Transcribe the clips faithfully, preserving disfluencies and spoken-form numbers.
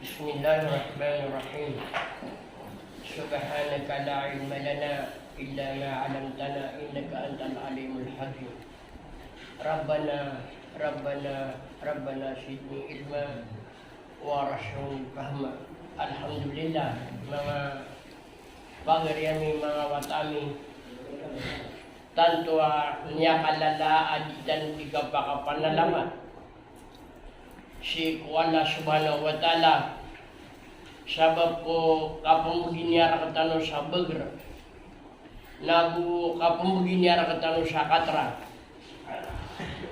Bismillahirrahmanirrahim. Subhanaka la ilma lana illa ma allamtana innaka antal alimul hakim. Rabbana, Rabbana, Rabbana zidni ilma warzuqni fahma. Alhamdulillah, manga pagari ami, manga wata ami. Tanto a niyakalala a di tano di kapakapanalamat sii ko Allah Subhanahu wa Ta'ala, sabap ko kapmbgi niyan rktano sa bagr, nago kapmbgi niyan rktano sa katrang.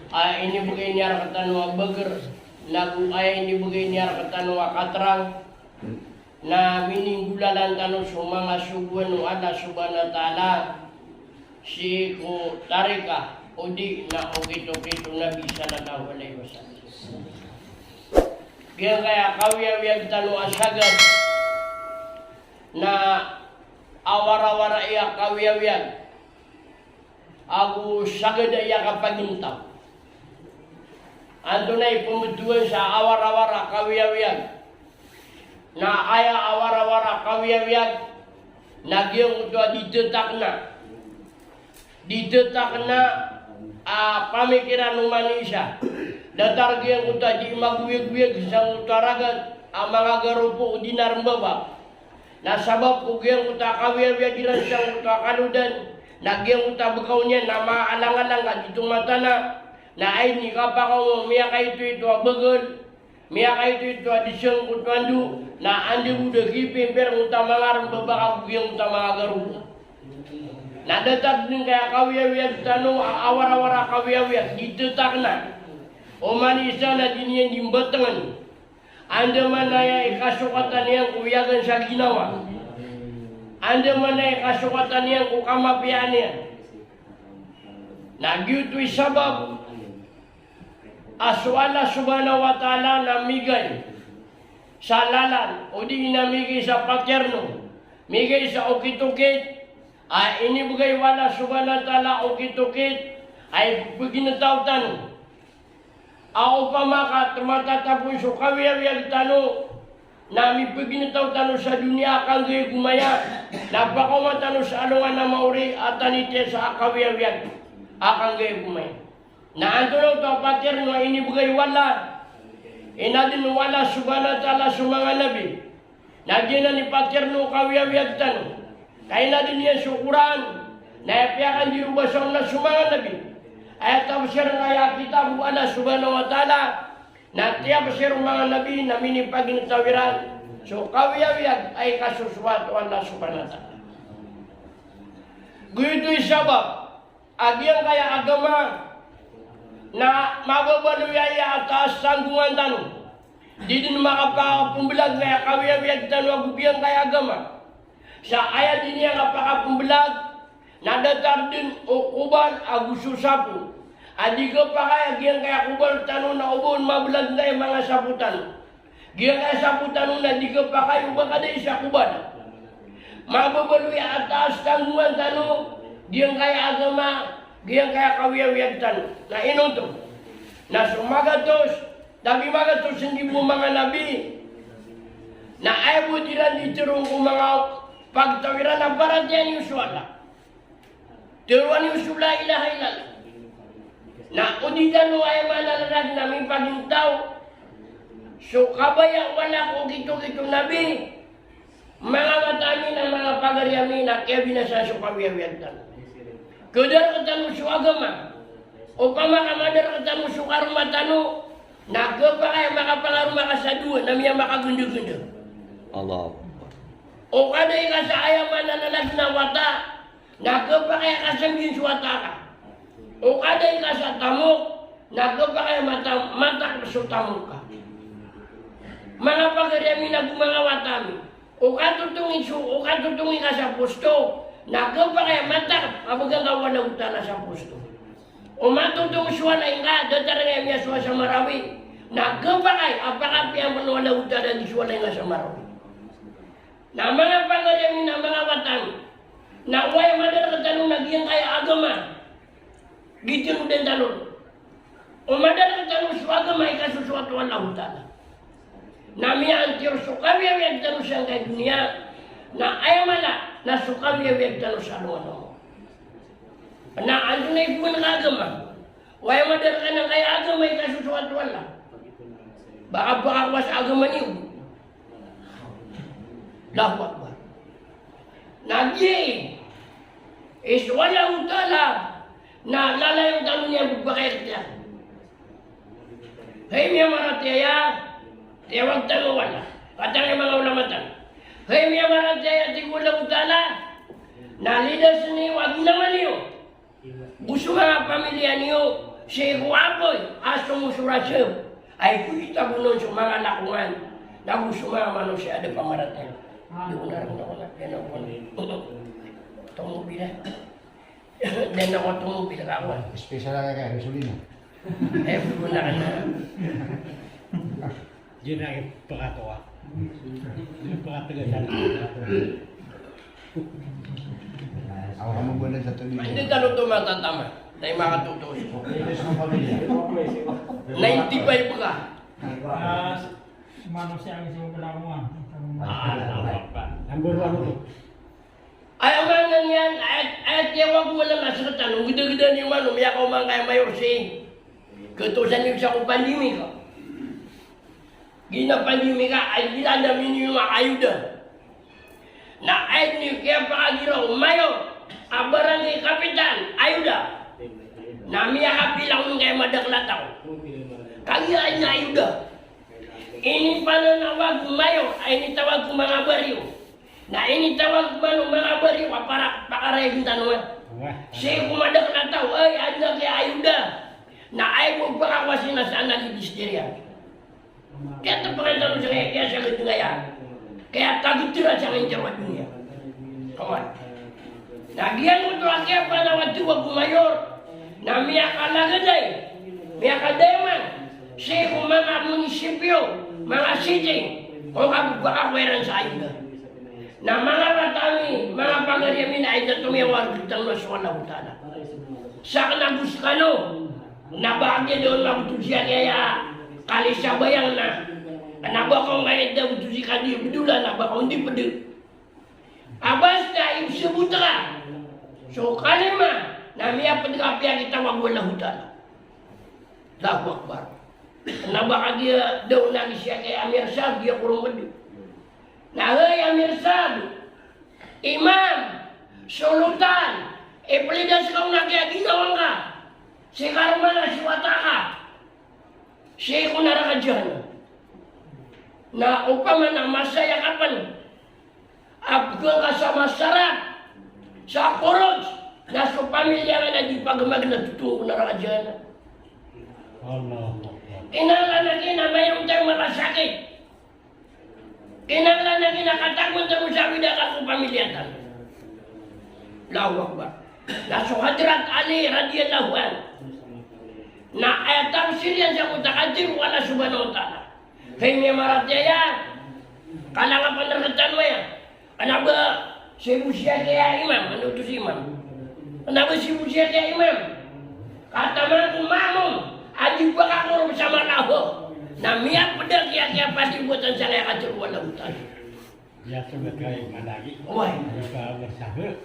Aya inibgay niyan rktano a bagr, nago aya inibgay niyan rktano a katrang, na mininggolalan tano so manga sogoan o Allah Subhanahu wa Ta'ala sii ko tarika odi na okit-okit o Nabi sallallahu alaihi wasallam. Giyangkaya kawiyawiyag tano a sagad na awarawarai a kawiyawiyag ago sagad a aya kapagintaw. Antonaa i pmbtowan sa awarawara a kawiyawiyag? Na aya awarawara a kawiyawiyag na giyangkoto a di ttakna. Di ttakna a pamikiran o manosiya. Datar giyangkoto a di magoyagoyag sangkoto a ragat a manga garopo o di na rmbaba. Na sabap ko giyangkoto a kawiyawiyag iran sangkoto a kalodan, na giyangkoto a bkaw niyan na maalangalang ka di tomatana, na aya inikapakaoma o miyakaitoito a bagl, miyakaitoito a di sangkoto a ndo, na anda bo da kipimpir angkoto a manga rmbaba ka giyangkoto a manga garopo. Na datar dn angkaya kawiyawiyag tano a awarawara a kawiyawiyag, di ttakna o manosiya na di niyan di mbatngn. Andamanaya i kasokatan iyan ko iyagan sa ginawa. Andamanaya i kasokatan iyan ko kamapiyaan iyan. Na giyoto i sabap a so Allah Subhanahu wa Ta'ala na migay sa lalan, odi na migay sa patirno, migay sa okit-okit, a inibgay o Allah Subhanahu wa Ta'ala a okit-okit a ipgintao tano. A opama ka tmatatapon so kawiyawiyag tano, na mipgintao tano sa doniya a kanggay gomaya, na pakaoma tano sa alongan a maori a tanitiya sa kawiyawiyag a kanggay gomaya. Na antonaa oto a patirno a inibgay o Allah? Inadn o Allah Subhanahu wa Ta'ala so manga nabi. Na giyanan i patirno o kawiyawiyag tano. Ka inadn iyan so Qur'an, na aya piyakandirobasan na so manga nabi. Aya tafsir na aya kitab o Allah Subhanahu wa Ta'ala, na tiyafsir o manga nabi na minipagintaw iran so kawiyawiyag a ikasosoat o Allah Subhanahu wa Ta'ala. Giyoto i sabap a giyangkaya agama na mababaloy aya a taas tanggongan tano. Di dn makapakapmblag angkaya kawiyawiyag tano ago giyangkaya agama. Sa aya di niyan kapakapmblag na datar dn o kobal ago so sapo. A di khapakay a giyangkaya kobal tano na o ba on mablag angkaya manga sapo tano. Giyangkaya sapo tano na di khapakay o ba ka da isa kobal. Mababaloy a taas tanggongan tano, giyangkaya agama, giyangkaya kawiyawiyag tano. Na ino oto? Na so magatos, tabi magatos nggibo manga nabi. Na aya bo iran di tharoon ko manga pagtaw iran na paratiyayaan iyo so Allah. Tharoa niyo so la ilaha illallah. Na o di tano aya maana na mipagintaw so kabaya o Allah ko okit-okit o nabi. Manga wata ami na manga pagari ami na kiyabinasa so kawiyawiyag tano. Khada rktano so agama. Opama ka mada rktano so karoma tano, na khapakay a makapangaroma ka sa dowa na miyamakagndagnd. Allahu Akbar. O kadai ka sa aya maana na lagid na wata, na khapakay a kasanggian so wata ka. O kadai ka sa tamok, na khapakay a mata-, matak so tamok ka. Manga pagari ami na go manga wata ami. O katotongi so, o katotongi ka sa posto, na khapakay a matak a bgan ka o Allahu Ta'ala sa posto. O matotong so walay ngka, datar angkaya miyasowa sa Marawi, na khapakay a pakapiya pn o Allahu Ta'ala dn so walay ngka sa Marawi. Na manga pagari ami na manga wata ami, na oway, mada rktano na giyangkaya agama, giyoto dn tano. O mada rktano so agama a ikasosoat o Allahu Ta'ala. Na miyaantiyor so kawiyawiyag tano sangkai a doniya, na aya mala na so kawiyawiyag tano sa alongan. Na antonaa i poon ka agama? Oway, madar ka na kaya agama i kasosoat o Allah. Baka, baka kowa sa agama niyo. Allahu Akbar. Na giya i so Allahu Ta'ala na lalayon tano niyan bo pakaikhtiyaran. Hay miyamaratiyaya, tiyawag tano o Allah. Katharo i manga ulama tano. Hay miyamaratiyaya, tig o Allahu Ta'ala, na lidasen iyo a ginawa niyo go so manga pamiliya niyo sii ko apoy a somosoraseb a ipokitago on so manga lakongan, na go so manga manosiya a da pamaratiyaya. Di ko na rang na ko na, di na ko na. Tomobil, eh. Di na ko tomobil ka ko. Special ka kaya, gasolina. Eh, di ko na ka na. Di na ipakatoa. Di na ipakatoa. Awa, kamu boleh satu dulu. Hindi tano to matatama. Tayo makatuto. Ninety-five ka. Ah, manusiya ang isang pelakuan. Ah, number one. Aya maana niyan, aya, aya tiyawag o Allah na sektano, gdagda niyo man o miyakaoma ngka i mayor sii. Ketosan iyo sa ko pandemika. Giya pandemika, ay gila da miniyo ma ayuda. Na aya dn i kiyapakagiraw o mayor a barangay kapitan, ayuda. Na miyakapila on ngka i madakl a taw. Kagiya aya dn a ayuda. Inipananawag o mayor a initawag ko manga bariyo. Na initawag man o manga bariyo a para, pakarayag tano man. Sii ko madakl a taw, ay, adn a kiyayuda. Na aya bo pakakowa sii na sa analysis diriyan. Kiyatapangan tano sa kiyasagad ngaya. Kiyatagtira sa kiyatagtira sa doniya. Kawan. Na giyangkoto a kiyapanawag o mayor. Na miyakalagad ay, miyakadayaman sii ko manga munisipyo, manga city, ko kababaka ko iran sa ayuda. Na manga wata ami, manga pagari ami na aya tomiyawarg tano na so Allahu Ta'ala. Sakn ago skano, na ba kagiya da on magoto sii a kiyaya kalisabayang na, na ba ka on kaya da goto sii ka di bdola, na ba ka on di pd. A basta isoboto ka so kalima na miyapd ka a piyakitawag o Allahu Ta'ala. Allahu Akbar. Na ba kagiya da on a giya sii a kiyaya Amir Saab, giya korong pd. Na hay Amir Saab, imam, solotan, iplidas ka on a giya ginawa ngka sii karoma ngka, sii wata ka, sii ko naraka jahannam. Na opama na masaya ka pn a pd ka sa masarap sa khuruj, na so pamilya nga na di pagmag na totoon ko naraka jahannam. Allahu Akbar. Kinanglan a giya na mayawn tano makasakit. Kinanglan a giya na katagoan tano sa awid a ka ko pamilya tano. Allahu Akbar. Na so Hadrat Ali radiyallahu anhu, na aya tafsir iyan sa mutakadir o Allah subhanahu wa ta'ala. Hay miyamaratiyaya, kalang a pn rktano aya. Kna ba sii bo sii a kiyaya imam, ano oto si imam. Kna ba sii bo sii a kiyaya imam. Ka taman ko ma'mum a di ba kakorop sa mala a hok, na miyapd a kiya, kiyapatibotan sangkaya katharo o Allahu Ta'ala. Oway.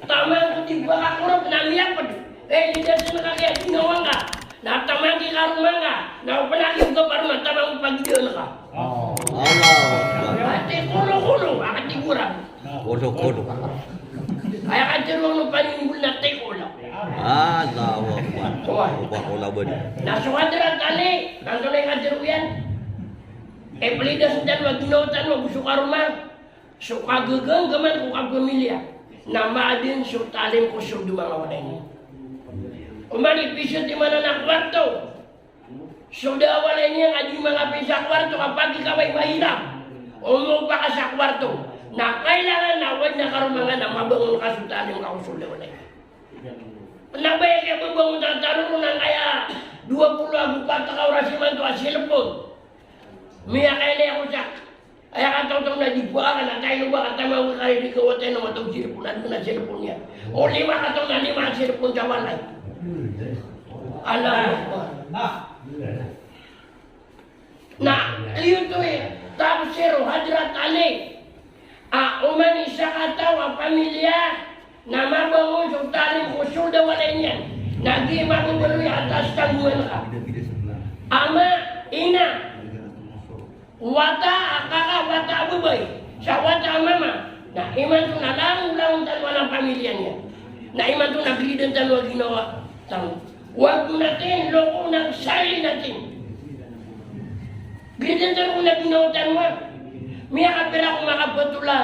Taman ko di ba kakorop na miyapd. Eh, di da sii na kagiya ginawa ngka. Na taman ki karoma ngka. Na opama ki ka paroma, taman ko pagidaan ka. Oh. Allahu Akbar. Ati kolo-kolo, ati gura. Kolo-kolo. Aya katharo o panimbol na tikola. Allahu Akbar. Oway. Oba kola ba di. Na so Hadrat Ali, na so na katharo iyan. Iplidas tano a ginawa tano ago so karoma. So kagaganggaman ko kapamilya na maadn so talim ko so dowa a walay niyan. Oman i piso di maana na kwarto. So da a walay niyan a di mangapin sa kwarto, kapag ikaw ay mahirap, omopa ka sa kwarto, na kailangan na oway na karoma nga na mabangon ka so talim ka ko so da a walay niyan. Kna ba aya kiyababangon tano roo na kaya dowa polo ago pat ka oras imanto a cellphone. Miyakailay ako sa Aya kataw-taw na di ba ka na tayo ba ka taman ko kari di ka wata na mataw cellphone, ano na cellphone niya. O lima kataw na lima a cellphone sa walay. Allahu Akbar. Na, liyo to eh. Tafsir o Hadrat Ali a oman i sakataw a pamilya na mabangon so talim ko sold a walay niyan, na giya mababaloy a taas tanggongan ka. Ama, ina, wata a kaka, wata a babay, sa wata a mama, na imanto na langolangon tano a pamilya niyan. Na imanto na gridan tano a ginawa tano. Wag mo natin lokohin ang sarili natin. Gridan tano a ginawa tano a miyakapira ko makapatola,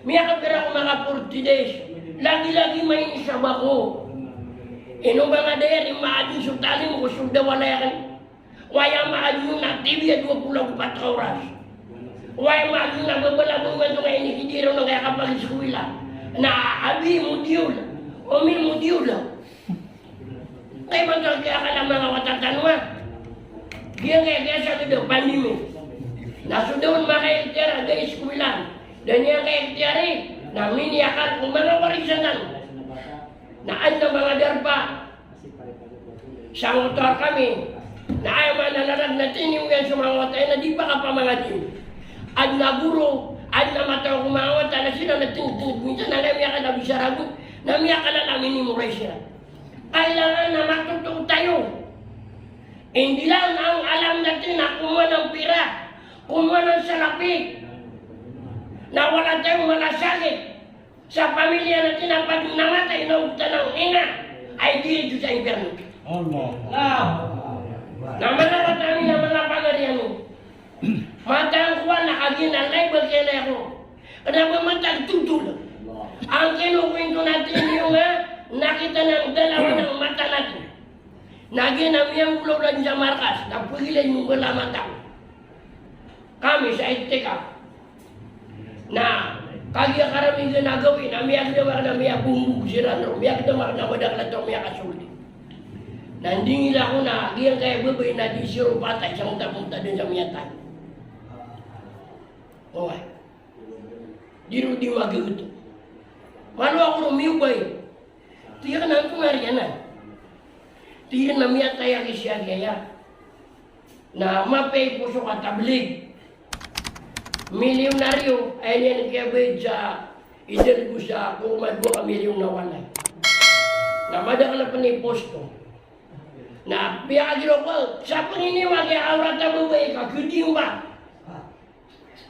miyakapira ko makaportides, lagi-lagi maini sa bako. Ino ba nga dayar i maadn so talim ko sold a walay akn? Waya maadn na T V a dowa polo ago pat ka oras. Waya maadn na babala bo imanto nga inikidir o na kaya kapag-iskuwila. Na abi module, omi module. Kay imanto a kiyakala manga wata tano a giyangkaya kiyasagad a pandemic. Na so da on makaikhtiyar a da iskwilaan. Da niyan kaikhtiyari, na miniyakal ko manga warisan tano. Na adn a manga darpa. Sangoto rkami, na aya maana na rk na tiniyogan so manga wata iyan na di ba kapamangadi. Adn a goro, adn a mataw ko manga wata na siran na tindg, tindg, minsan na aya miyakala bisa ragon, na miyakalala minimorize iran. Kailangan na matuto tayo. Hindi lang ang alam natin na kumuha ng pera, kumuha ng salapi, na wala tayong malasakit sa pamilya natin na pag namatay na ugtang ng ina ay diretso sa impyerno. Allah. Na manga wata ami, na manga pagari ami. Matang kowan na kagiya na live a kiyalaya ko. Kna ba matag totol. Ang kinukwento natin iyo nga nakita ng dalawa ng mata natin. Na giya na miyanggolaola dn sa markas, na pagilay ng bala mata. Kami sa etika. Na kagiya karami gana gawii, na miyagdam akn a miyabombog siran roo, miyagdam akn a madakl a taw miyakasold. Na ndingila ko na giyangkaya babay na di siran patay sa mota-mota dn sa miyatay. Oway. Di roo di magagato. Malo ako roo miyobay. Tig iyan a antonaa ri anan? Tig iyan a miyatay aki sii a giyaya. Na mapiya i poso ka tablig. Milyonaryo, aya niyan kiyabayad sa idalgo sa koma dowa ka milyon na walay. Na madakl pn i posto. Na piyakagiraw ko, sa pangini wagi awrat a babay ka, gding ba?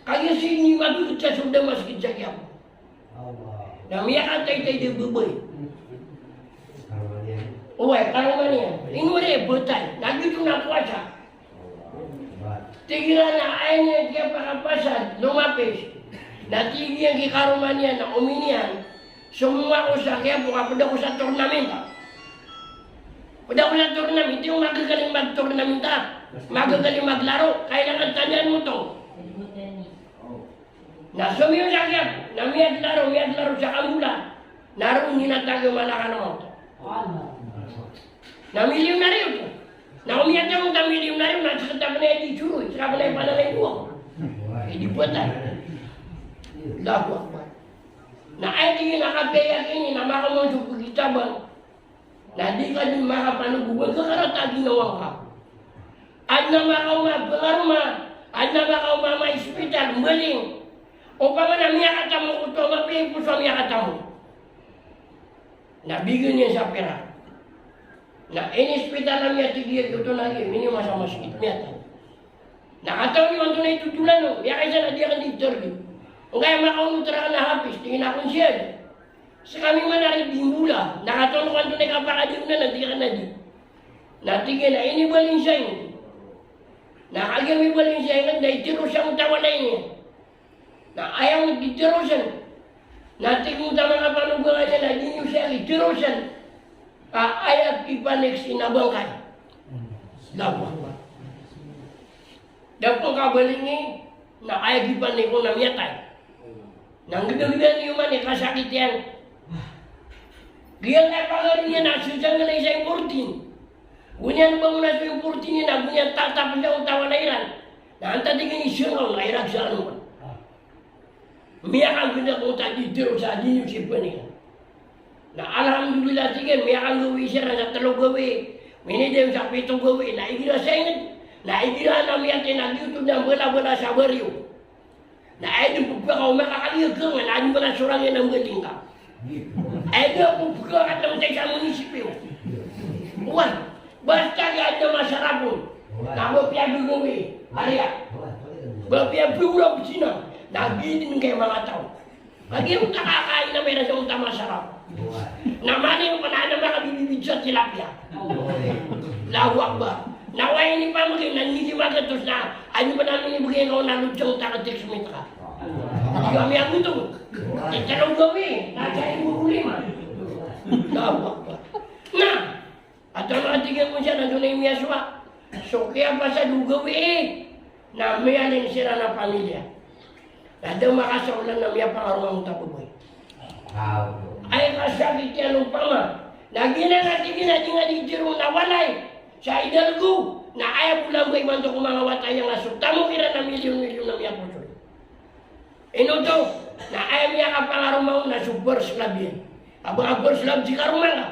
Kagiya sii niyan mabigay sa sold a masgit sa Quiapo. Na miyakataytay di babay. Oway, karoma niyan. Ino ri btay. Na giyoto na powasa. Tig iran a aya niyan kiyapakapowasa, lomapis. Na tig iyan ki karoma niyan na omi niyan. Somowa ko sa Quiapo ka pd ako sa tournament. Pd ako sa tournament, iyo magagaling mag-tournament a. Magagaling maglaro, kailangan tandaan mo to. Na somiyo sa Quiapo, na miyaglaro, miyaglaro sa Kambola. Na roo niyan tagmana ka na mawto. Na milyonaryo to. Na o miyatay on ka milyonaryo na sktapnay di tiyoro, sktapnay panalay dowa. Di btay. Allahu Akbar. Na aya tig iyan a kapiya aya ini na makaoma on so pkitaban. Na di ka dn makapanogoban ka karata a ginawa ngka. Adn a makaoma a pngaroma, adn a makaoma a maispital, mbaling. Opama na miyakatamo oto a mapiya i poso a miyakatamo. Na bigyan iyan sa pera. Na inispital ami a tig iyan oto na giya, minimasa masgit miyatay. Na katawan iyo antonaa i totolan o, miyakaisa na di akn di interview. Ongkaya makaonot rakn a hapis, tig iyan a kon siya di. Skami man a ri di mbola, na katawan ko antonaa i kapakadi on anan, tig akn a di. Na tig iyan a inibaling sa ingd. Na kagiya mibaling sa ingd, na itiros angkoto a walay niyan. Na aya on diterosan. Na tig o taman a panogangan iyan a di niyo siya diterosan. A aya kipanik sii na bangkay. Allahu Akbar. Da pn kabalingi, na aya kipanik on na miyatay. Na nggdagda niyo man i kasakit iyan. Giyangkaya pagari niyan na sosanggalay sa importin. Go niyan bangon a so importin iyan na go niyan tatap sa onta a walay iran. Na antaa tig iyan i sangkaw na iragsa ano man. Miyakagdagdag ko ta di tero sa di niyo siya panigan. Na alhamdulillah tig iyan, miyakagawii siran sa tlo gawii, minidayon sa pito gawii, na igira sa ingd, na igira na miyatay na giyoto na mbala-bala sa bariyo. Na aya dn pphakaoma ka kaliyagangan, aya dn pn a sorang iyan a mbaling ka. Aya dn a pphakaoma ka dn sa isa a munisipyo. Oway, basta giya dn a masarap on. Na ba piyagagawii, ariya. Ba piyagagawii, na giya dn kay manga taw. Kagiya onta ka kaina, miyarasa onta masarap. Na mani o pn a na makabibibid sa tilapia. Allahu Akbar. Na oway, inipamgi na nidi magatos na, aya pn a minibgay ka on na lodjang ta ka tiksmit ka. Di kami agutom. Di talo gawii, na sa ibo ko lima. Allahu Akbar. Na, Antonaa, tig iyan, ko siya na antonaa i miyasowa? So kiyapasad o gawii na miyalin siran a pamilya. Na da makasaolan na miyapangaroma ngka a babay. Aya kasakit iyan opama na giyanan a tig iyan a di nga di tharoon a walay sa idalgo, na aya bo lamba imanto ko manga wata iyan a so tamok iran a milyon-milyon a miyaposoy. Ino oto? Na aya miyakapangaroma on na so first love iyan. Aba, a first love si karoma ngka.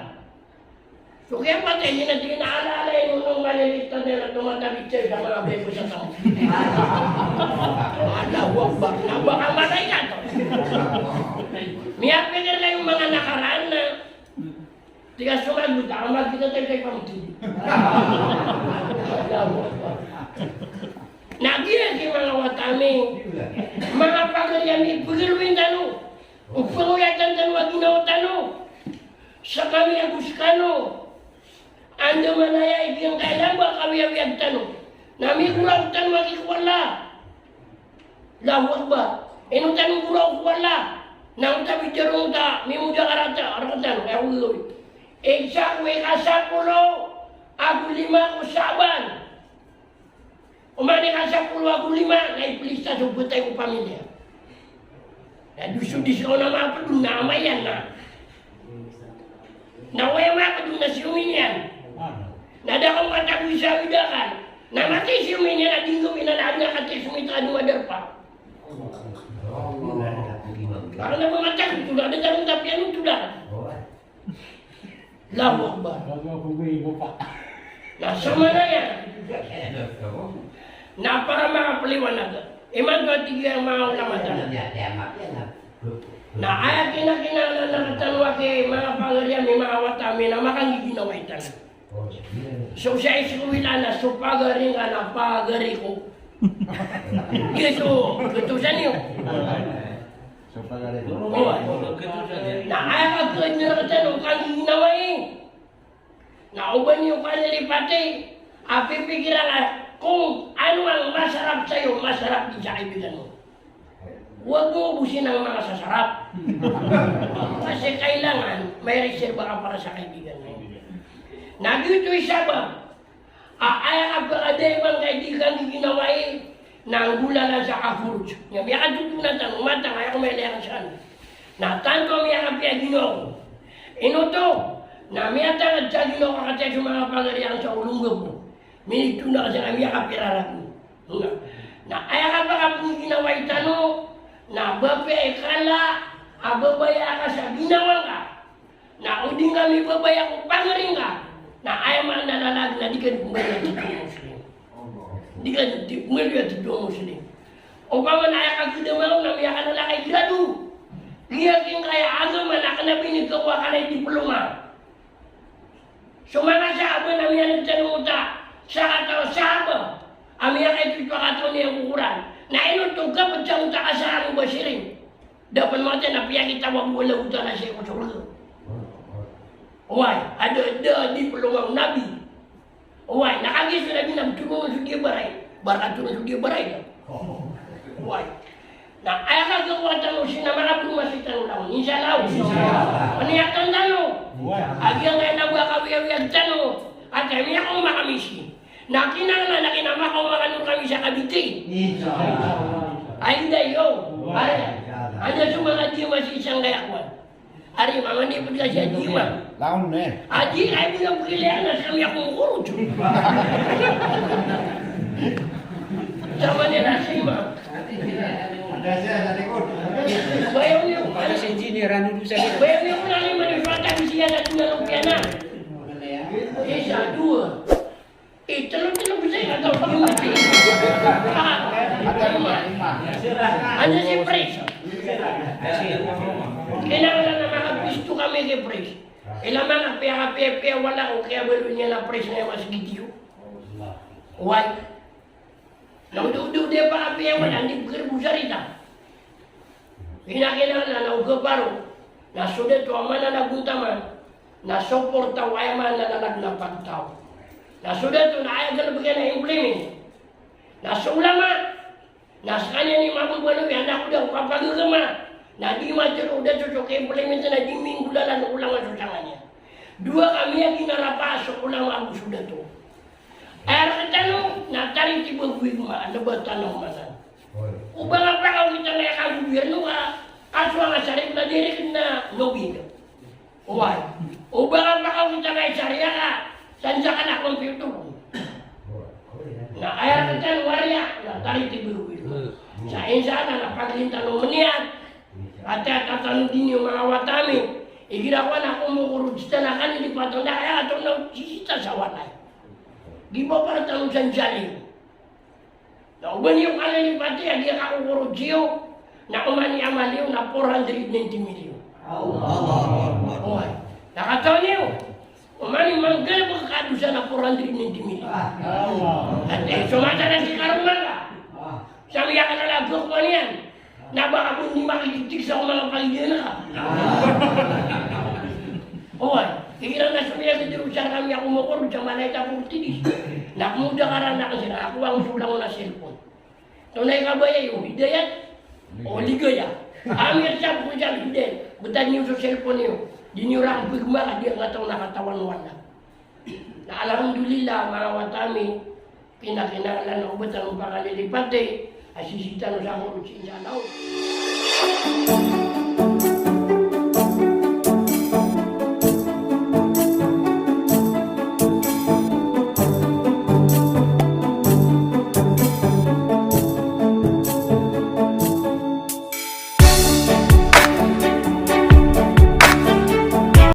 So kiyapatay niyan a tig iyan a ala, ala, ino, ino, malilita niyan a tomatawid saya sa manga bebo sa taw. Allahu Akbar. Na ba ka malaikat? Miyapikir na iyo manga nakaraan na tig a so manga gota a magkita tayo sa ipamtidi. Allahu Akbar. Na giya ki manga wata ami, manga pagari ami, pagari tano. O pangoyatan tano a ginawa tano. Sa kami ago skano. Andamanaya i giyangkaya lamba a kawiyawiyag tano na migoraok tano a gi ko Allah. Allahu Akbar. Ino tano goraok ko Allah? Na onta bidaro onta mimodakarata a rktano, aya ko gagawii. Isa ko ikasapolo ago lima ko Sha'ban. Oman i ikasapolo ago lima na iplista so btad ko pamilya. Na doso di ska on a mapd on na amay iyan na. Na oway a mapd on na siyomin iyan. Na da ka matago i sawid akal. Na matay siyomin iyan a di ngka miyanan a adn a katiksmit ka a di madarpa. Baka na ba matago to na da tano tapiyan oto da. Allahu Akbar. Na samanaya na para makapliwanag imanto a tig iyan a manga ulama tano. Na aya kinakinanglan rktano a ki manga pagari ami, manga wata ami na makanggiginawa i tano. So siya i sikowilaan a so pagari ngka na pagari ko. Giya so gtosan iyo. So pagari ko. Oway. Na aya kagiya rktano kanggiginawai. Na oba niyo kalilipati a pipikiran ka kung ano ang masarap sa'yo, masarap din sa kaibigan mo. Huwag mo ubusin ang makasasarap. Kasi kailangan may reserba ka para sa kaibigan mo. Na giyoto i sabap a aya kapakadaiman ka i di kanggiginawai na nggolalan sa kakhoroj. Aya miyakatotonan tano, matang aya ko mailayan sa kami. Na tanto a miyakapiya ginawa ko. Ino oto? Na miyatangad sa ginawa ko a kataya so manga pagari akn sa olong ko. Minitona ka sa kami a kapirarag. Na, na aya kapakapngiginawai tano, na ba piya i kala a babaya ka sa ginawa ngka. Na o di ngka mibabaya ko pagari ngka, na aya maana na lagid na di ka di pmbaloy a titho a Muslim. Di ka di pmbaloy a titho a Muslim. Opama na aya kagdama on na miyakalala ka i grado. Giya kingkaya agama na kna ba ini kakowa ka na i diploma. So manga sahaba na miyaneg tano ota, sakataw a sahaba a miyakaito a katao niyan ko Qur'an. Na ino oto, kapd sa ota a Asharah Mubashirin. Da pn matay na piyakita o Allahu Ta'ala sii ko sorga. Oway, a da, da diploma o Nabi. Oway, na kagiya so Nabi na bthoron so giya baray. Ba rkthoron so giya baray. Oway. Na aya kagawa tano sii na makapromasi tano langon. Insha Allah. Insha Allah. Pniyatan tano. Oway. A giyangkaya na ba kawiyawiyag tano. Ati a miyakaoma kami sii. Na kinanglan a kna makaoma kano rkami sa Cavite. Insha Allah. Ay, dayo. Ay. Anda so manga diyama sii sangkaya kowan. Ari, mama ni pd ka sii a diyama. Laon ne. Adi, ay, di na pkilaya na sa kami ako mokoro. Sama ni Rasima. Anda siya sa likod. Bayaw niyo. Ano si engineer, ano doon sa likod? Bayaw niyo kung ano yung manufacturing siya na tingnan ng piyanan. Isa, dua. Eh, telo, telo bisa ikaw. Lima. Lima. Anda si Pres? Kinanglan a makapwisto kami ki Pres. Ilay man a piyakapiyapiya, wala ko kiyabaloy niyan a Pres na aya masgit iyo. Why? Na odo, odo, odo, pakapiya, wala, anda i pkir bo sa rita. Kinakinanglan a oga paro. Na so dato a mana na gontaman. Na so portaw aya mana na lalag na pagtaw. Na so dato na aya galbk iyan a implement. Na so ulama. Na skaniyan i mababaloy a na ko da ko kapagagama. Na di matero o dato so ka-implement na di minggolalan o ulama so sangkaniyan. Dowa kami a ginarapa so ulama ago so dato. Aya rktano na taritig o gowit ma, a lbat tano manan. O ba nga pakaw kita na aya ka gobirno ka, kaso nga sa rek na direk na nobig. Oway. O ba nga pakaw kita na aya sariya ka, sa nza ka na computer. Na aya rktano wariya, na taritig o gowit ma. Sa insan na paglinta no mniyat, ati a tatano diniyo manga wata mi, igira ko na ko mokorod sita na kani di patanda kaya ato na sisita sa walay. Giba para tano sa njali. Na o ba niyo kalilipati a giya ka ko korod siyo, na oman i amal iyo na four hundred ninety million. Allahu Akbar. Oway. Na katawan iyo, oman i manggalbk ka dosa na four hundred ninety million. Ati so mata na si karoma ka. Sa miyakalalago ko niyan. Na ba ka bo di makitigtig sa ko manga pagidana ka. Oway, igira na so miyagdaro sa kami a ko mokorod sa malay ta ko tigis. Na ko moda ka ran na kasi na ako ang so langon a cellphone. Tonay ka ba iyo, hidayat? O ligaya. Amir sa ko sa hidayat. Btad niyo so cellphone iyo. Di niyo rakn pgmara, di nga taw na katawan wala. Na alhamdulillah, manga wata mi, kinakinanglan o ba tano pakalilipati a sisita no sa korod sii sa law.